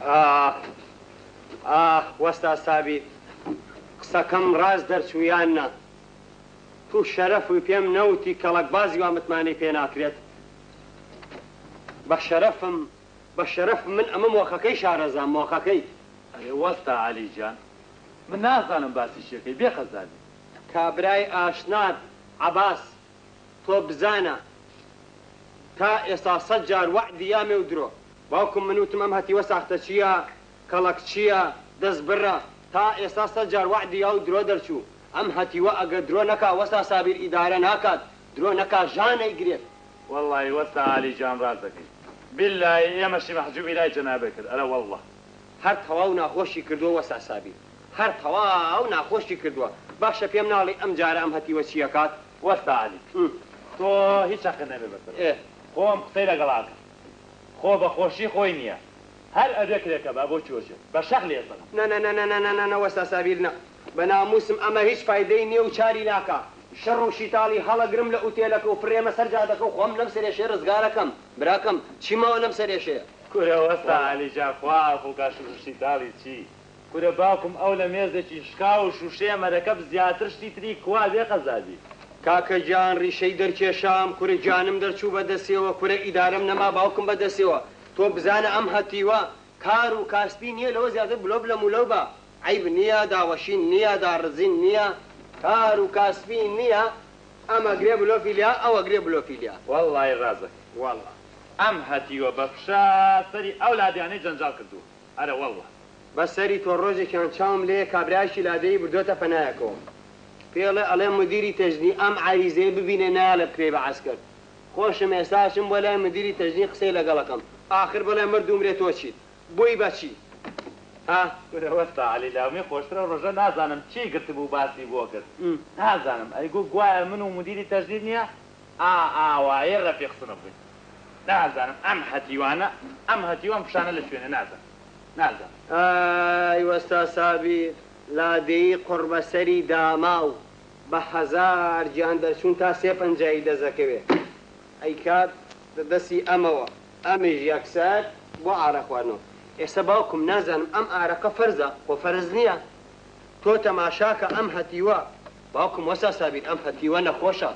ئاه ئاه وەستا سابیر قسەکەم ڕاست دەرچوو یان نا؟ تو شەرەفوی پێم نەوتی کەڵەکبازی وا متمانەی پێ ناکرێت؟ بە شەرەفم بە شەرەفم من ئەمە مۆخەکەی شارەزام مۆخەکەی. ئەرێ وەستا عەلی گیان من نازانم باسی چیەکەی بێ قەزابی. کابرای ئاشنات عەباس تۆ بزانە تا ئێستا سەت جار وەعدی یامێ و درۆ. باوکم من وتم ئەم هەتیوە ساختەچیە کەڵەک چیە دەست بڕە تا ئێستا سەت جار وەعدی یا و درۆ دەرچوو ئەم هەتیوە ئەگەر درۆ نەکا وەستا سابیر ئیدارە ناکات درۆ نەکا ژان ئەیگرێت. وەڵڵاهی وەستا عەلی گیان ڕاست دەکەی بیللەهی ئێمەشی مەحجوبی لای جەنابت کرد ئەرە وەڵڵە. هەر تەواو ناخۆشی کردووە وەستا سابیر هەر تەواو ناخۆشی کردووە باشە پێم ناڵێی ئەم جارە ئەم هەتیوە چی ئەکات؟ وەستا عەلی تۆ هیچ حەقت نەبێ بەسەرەوە خۆم قسەی لەگەڵا ئەکەم خۆ بە خۆشی خۆی نیە هەر ئەبێ کرێکە با بۆ کوێ بە شەق لێ زەنم. نەنەنەنەنەنەنە وەستا سابیر نا بە ناموسم ئەمە هیچ فایدەی نیە و چاری ناکا شەڕ و شیتاڵی هەڵەگرم لە ئوتێلەکە و فڕێمە سەر جادەکە و خۆم لەم سەرێشەیە ڕزگارەکەم براکەم چی ماوە لەم سەرێشەیە. کورە وەستا عەلی جان خوا عەفوکا شوش و شیتاڵی چی کورە باوکم ئەو لە مێزێکی شکاو و شوشەیە مەرەکەب زیاتر شتی تری کوا بێ قەزابی. کاکە گیان ڕیشەی دەرکێشام کورە گیانم دەرچوو بە دەسێوە کورە ئیدارەم نەما باوکم بە دەسێوە تۆ بزانە ئەم هەتیوە کار و کاسپی نیە لەوە زیاتر بلۆف لە مولەو بە عەیب نیە داوەشین نیە داڕزین نیە کار و کاسپی نیە ئەم ئەگرێ بلۆفی لیا ئەو ئەگرێ بلۆفی لیا. وەڵڵاهی ڕاست دەکەی. وەڵڵا. ئەم هەتیوە بە فشە سەری ئەو لادێیانەی جەنجاڵ کردووە. ئەرە وەڵڵا. بە سەری تۆ ڕۆژێکیان چاوم لێیە کابرایەکی لادێی بردۆتە پەنایەکەوە پێی ئەڵێ ئەڵێ مدیری تەجنی ئەم عەریزەیە ببینێ نایەڵێ بکرێی بە عەسکەر خۆشم ئێستا ئەچم بۆ لای مدیری تەجنی قسەی لەگەڵ ئەکەم ئاخر بڵێ مردومرێ تۆ چیت بووی بە چی ها. کورە وەستا عەلی لاومی خۆشترە ڕۆژە نازانم چی گرتبوو باسی بۆ کرد نازانم ئەیگو گوایە من و مدیری تەجنید نیە ئا ئاوایی ڕەفیق سنف بووین نازانم ئەم هەتیوانە ئەم هەتیوە ئەم فشانە لە کوێنە نازانم نازانم. ئای وەستا سابیر لادێی قوڕبەسەری داماو بە هەزار گیان دەرچوون تا سێ پەنجایی دەست ئەکەوێ ئەیکات دە دەستی ئەمەوە ئەمیش یەکسەر بۆ ئارەق خواردنەوە ئێستا باوکم نازانم ئەم ئارەقە فەرزە خۆ فەرز نیە تۆ تەماشاکە ئەم هەتیوە باوکم وەستا سابیر ئەم هەتیوە نەخۆشە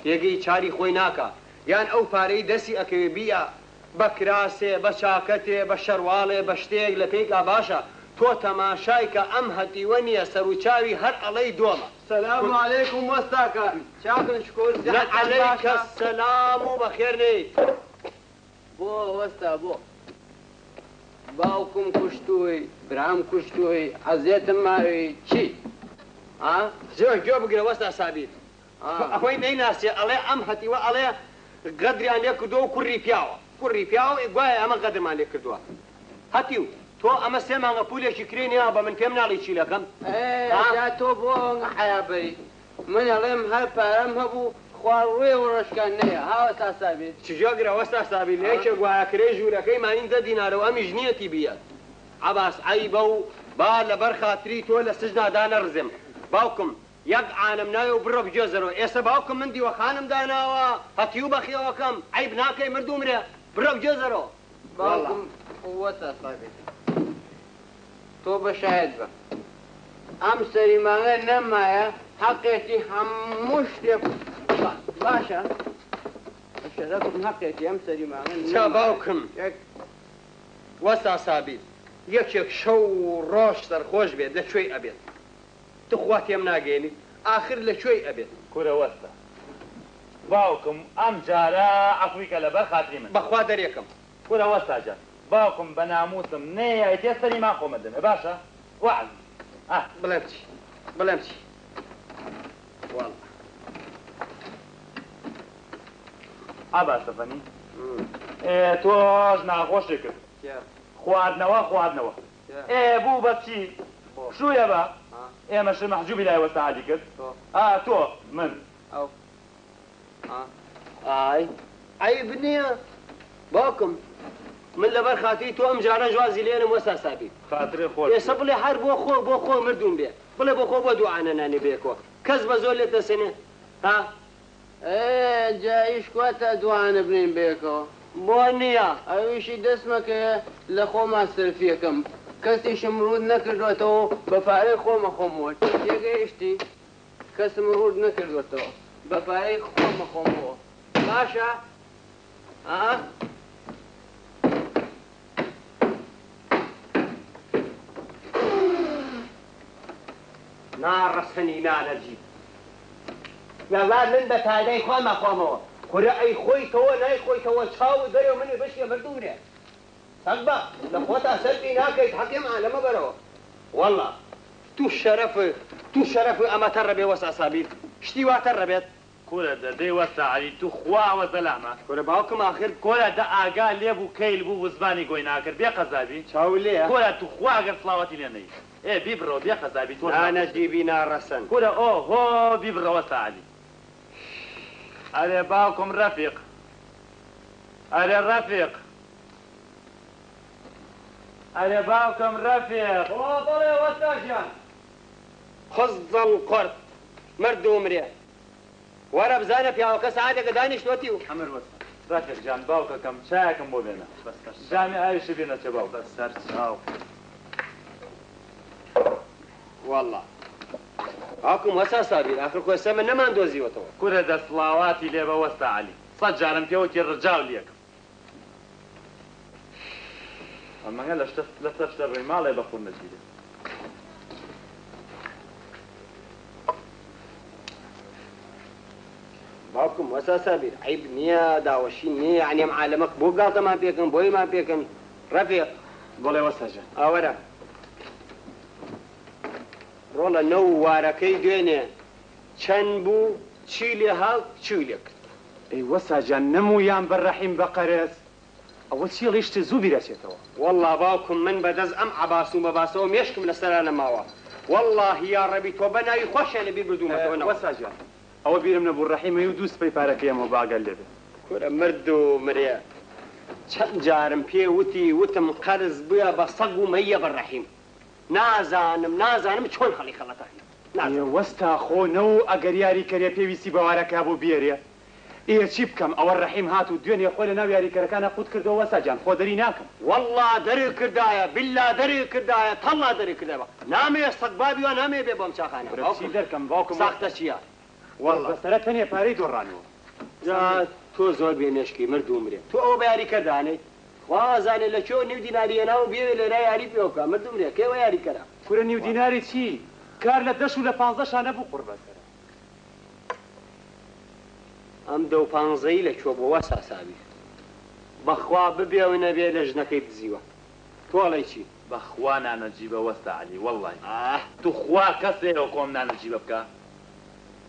تێگەی چاری خۆی ناکا یان ئەو پارەی دەستی ئەکەوێ بیە بە کراسێ بە چاکەتێ بە شەرواڵێ بە شتێک لە پێی کا باشە تۆ تەماشای کە ئەم هەتیوە نیە سەرو چاوی هەر ئەڵێی دۆمە. سلام علیکم وەستاکان چاکن شکور نە سیحەتتان عەلەیکە باشە. سەلام و بەخێر نێیت. بۆ وەستا بۆ؟ باوکم کوشتووی برام کوشتووی عەزێتم ماوی چی؟ ها زۆر گوێ بگرە وەستا سابیر ئەوەی نەیناسێ ئەڵێ ئەم هەتیوە ئەڵێ غەدریان لێ کردووە و کوڕی پیاوە کوڕی پیاوە گوایە ئەمە غەدرمان لێ کردووە هەتیو تۆ ئەمە سێ مانگە پولێکی کرێی نەیاوە بە من پێم ناڵێی چی لەکەم ها؟ جا تۆ بۆ ئەوەنگە حەیا بەری من ئەڵێم هەر پارەم هەبوو خوا ڕوێ و ڕەشکان نەیە ها وەستا سابیر. چ گوێگرە وەستا سابیر لە یەکێک گوایە کرێی ژوورەکەی مانین دە دینارە و ئەمیش نیەتی بیەت عەباس عەیبە و با لەبەر خاتری تۆ لە سجنا دانەڕزێم باوکم یەک عانەم ناوێ و بڕۆ بگوێزەرەوە ئێسە باوکم من دیوەخانم داناوە هەتیو بەخێوەکەم عەیب ناکەی مردومرێ بڕۆ بگوێزەرەوە واللە. باوکم قوەتە سابیر تۆ بە شاهێد بە ئەم سەری مانگە نەمایە حەقێتی هەموو شتێ بخوا باشە بە شەرەفم حەقێتی ئەم سەری مانگە جا نەمایە باوکم یەک. وەستا سابیر یەکێک شەو و ڕۆژ سەرخۆش بێت لە کوێی ئەبێت؟ تخوا تێم ناگەیەنیت ئاخر لە کوێی ئەبێت؟ کورە وەستە باوکم ئەم جارە عەفوی کە لەبەر خاتری من. بەخوا دەرێکم. کورە وەستا جان باوکم بە ناموسم نەیەیتێ سەری مان خۆمە دەمێ باشە وەعز ئا. بڵێم چی بڵێم چی وەڵا. عەباس ئەفەنی ئێ تۆش ناخۆشی کرد خواردنەوە خواردنەوە ئێ بوو بە چی شوویە بە ئێمە شت مەحجوبی لای وەستا عەلی کرد ئا تۆ من. ئەو ئا. ئای عەیب نییە باوکم من لەبەر خاتری تۆ ئەم جارەش وازی لێنم وەستا سابیر. خاترێ خۆش بێ. ئێسە بڵێ هەر بۆ خۆ بۆ خۆ مردووم بێ بڵێ بۆ خۆ بۆ دووعانە نانێ بەیەکەوە کەس بە زۆر لێت دەسێنێ ها. ئێ جا ئیش کوا تا دووعانە بنێین بەیەکەوە. بۆ نییە؟ ئەویشی دەستمەکەیە لە خۆما سەرفیەکەم، کەسیشم ڕووت نەکردووەتەوە و بە پارەی خۆمە خۆمەوە. تێگەیشتی؟ کەسم ڕووت نەکردووەتەوە، بە پارەی خۆمە خۆمەوە. باشە؟ ئا؟ ناڕەسەنی نانەجیب. وەڵا من بە تادای خۆم ئەخۆمەوە. کورە ئەی خۆیتەوە نایخۆیتەوە چاوت بەرێ و منی بشکێ مردوونێ. سەگ بە لە خۆتا سەرفی ناکەیت حەقی ئەم عالەمە بەرەوە. وەڵا تو شەرەف تو شەرەف ئەمە تەڕە بێ وەسا سابیر شتی وا تەڕە بێت. کورە دە دەی وەستا عەلی تو خوا ئەوە زەلامە. کورە باوکم ئاخر. کورە دە ئاگا لێ بوو کەیل بوو وزبانی گۆی ناکرد بێ قەزابی. چاوت لێیە؟ کورە تو خوا ئەگەر سڵاوەتی لێ نەی. ئێ بیبڕەوە بێ قەزابی تۆش نا ناخۆش بی. نەجیبی ناڕەسەن. کورە ئۆ هۆ بیبڕە وەستا عەلی. ئەرێ باوکم ڕەفیق ئەرێ ڕەفیق. ئەرێ باوکم ڕەفیق. ئۆ بەڵێ وەستا گیان. خزڵ قورت مرد و مرێ. وەرە بزانە پیاوەکە سەعاتێکە دانیشتوەتی و. ئەمر وەستا. ڕەفیق جان باوکەکەم چایەکم بۆ بێنە. جامی ئاویشی بیر نەچێ باوکم. بەسەر چاو. وەڵا باوکم وەستا سابیر ئاخر خۆ ئێستا من نەماندۆزیوەتەوە. کورە دە سڵاواتی لێبە وەستا عەلی. سەد جارم پێوتی ڕجاو لێکم. ئەمەگە لە شتە لەسەر شتە ڕێی ماڵێ بە خون نەگیرێ. باوکم وەستا سابیر عەیب نییە داوەشین نییە یەعنی ئەم عالەمە بۆ گاڵتەمان پێکەن بۆیمان پێکەن ڕەفیق. بەڵێ وەستا جان. ئاوەرە ڕۆڵە نەو وارەکەی دوێنێ چەند بوو چی لێ هات چی لێ کرد. ئەی وەستا جان نەموویان بە ڕەحیم بە قەرز ئەوە چی ئەڵێی شتێ زوو بیر ئەچێتەوە. وەڵا باوکم من بەدەست ئەم عەباس و مەباسەوە مێشکم لەسەرا نەماوە وەڵاهی یاڕەبی تۆبە ناوی خۆشیان لەبیر بردوومەتەوە نەوەڵا. وەستا گیان ئەوە بیرم نەبوو ڕەحیم ئەی و دوو سپەی پارەکەی ئەمەوە با ئاگات لێ بێ. کورە مرد و مرێ چەند جارم پێ وتی وتم قەرز بوە بە سەگ و مەیە بە ڕەحیم نازانم نازانم چۆن هەڵی خەڵەتاندم ئێ نازانم. وەستا خۆ نەو ئەگەر یاریکەرێ پێویستی بە وارەکە بوو بیەرێ ئێ چی بکەم ئەوە ڕەحیم هات و دوێنێ خۆی لە ناو یاریکەرەکانا قوت کردەوە وەستا گیان خۆ دەری ناکەم. وەڵا دەرت کردایە بیلا دەرت کردایە تەڵا دەرت کردایە نامەوێ سەگبابی وا نامەوێ بێ بۆم چاخانە کورە چی باوکم دەرکەم باوکم وەستا. ساختە چیە وەڵا. بەسەرە تەنێ پارەی دۆڕانووە. جا تۆ زۆر بێ مێشکی مرد و مرێ تۆ ئەوە بە یاریکەر دانێیت خوا ئەزانێ لە کوێوە نیو دیناری هێناوە بیەوێ لێرە یاری پێوە بکا مرد و مرێ کەی وە یاریکەرە. کورە نیو دیناری چی کار لە دەش و لە پانزەشا نەبوو قوڕ بەسەرە. ئەم دە و پانزەی لە کوێ بووە وا ساساوی. بەخوا ببێ و نەبێ لە ژنەکەی دزیوە تۆ ئەڵێی چی؟ بەخوا نانەجیبە وەستا عەلی وەڵڵای. ئاه. توخوا کەسێ وەکۆم نانەجیبە بکا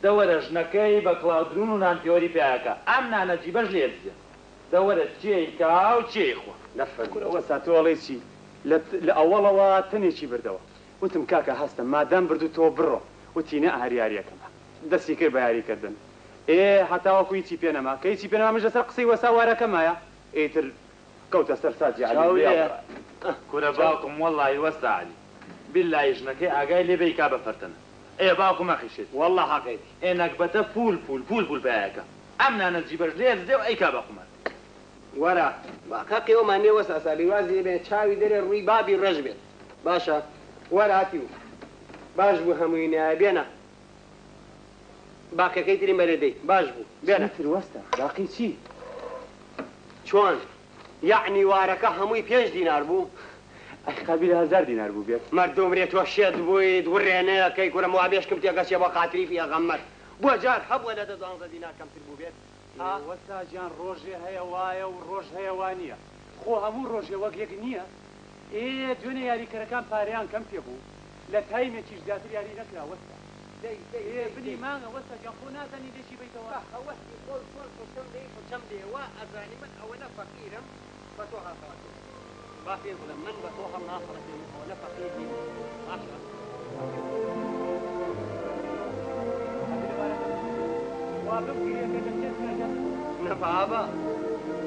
دە وەرە ژنەکەی بە کڵاو درون و نان پێوەری پیاکە ئەم نانەجیبەش لێ دزێ دە وەرە کێی کا و کێی خوا. نەفەرموو. کورە وەستا تۆ ئەڵێی چی لە لە ئەوەڵەوە تەنێکی بردەوە وتم کاکە هەستە مادام بردوتەوە بڕۆ وتی نە هەر یاریەکەم دەستی کرد بە یاری کردن ئێ هەتاوەکو هیچی پێ نەما کە هیچی پێ نەما منیش لەسەر قسەی وەستا وارەکە مایە ئیتر کەوتە سەر ساجی عەلی چاو لێ لێیە. کورە باوکم وەڵاهی وەستا عەلی بیللەهی ژنەکەی ئاگای لێ بێ ئیکا بە فەرتەنە ئێ باوکم ئەخیشێتی. وەڵا حەقێتی. ئێ نەگبەتە پوول پوول پوول پوول پایەکە ئەم نانە جیبەش لێ دزێ و ئەیکا بە قومار. وەرە با قەقی ئەومان نێ وەستا سابیر وازی لێ بێنە چاوی دەرێ ڕووی بابی ڕەش بێت باشە وەرە هەتیو باش بوو هەمووی نایە بێنە باقیەکەی تریم بەرێ دەی باش بوو بێنە. چیتر وەستا باقی چی؟ چۆن یەعنی وارەکە هەمووی پێنج دینار بوو؟ ئەی قابیلە هەزار دینار بووبێت؟ مەردوم رێ تۆ شێت بوویت وڕێنەکەی کورم وا بێشکم تێکەچێ بۆ خاتری پێغەمبەر بۆ جار هەبووە لە دە دوانزە دینار کەمتر بووبێت ها؟ وەستا گیان ڕۆژێ هەیە وایە و ڕۆژ هەیە وا نییە خۆ هەموو ڕۆژێ وەک یەک نییە ئێ دوێنێ یاریکەرەکان پارەیان کەم پێ بوو لە تایمێکیش زیاتر یاری نەکرا وەستا دەی دەی ئێ دەی بنی دەی. مانگە وەستا گیان خۆ نازانی لێکی بەیتەوە. بە هەوەسی خۆی چۆن فڵچەم دێی فڵچەم دێ وا ئەزانی من ئەوەنە فەقیرم بە تۆ هەڵخەڵەتێنم با پێی بڵێم من بە تۆ هەڵناخەڵەتێنم ئەوەنە فەقیر نیم باشە با پێی بڵێم. وا بمگری ئەگەر لە چێت کردم. نە بابە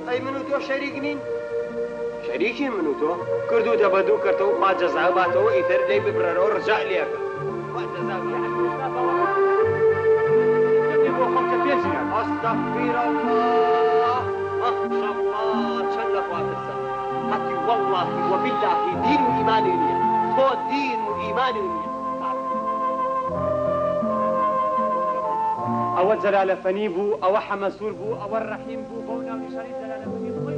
ئەی من و تۆ شەریک نین؟ شەریکین من و تۆ کردووتە بە دوو کەرتەوە خوا جەزا باتەوە ئیتر لێی ببڕەرەوە ڕجاع لێکە خوا جەزا یەعنی ئێستا باوەڕ بۆ خۆم کە پێنج دینار. استغفر اللە ماشاءاللە. وەڵڵاهی وەبیللاهی دین و ئیمانی نییە تۆ دین و ئیمانی نییە. ئەوە جەلالەفەنی بوو، ئەوە حەمەسوور بوو، ئەوە ڕەحیم بوو، بەو ناونیشانەی جەلالەفەنی خۆی.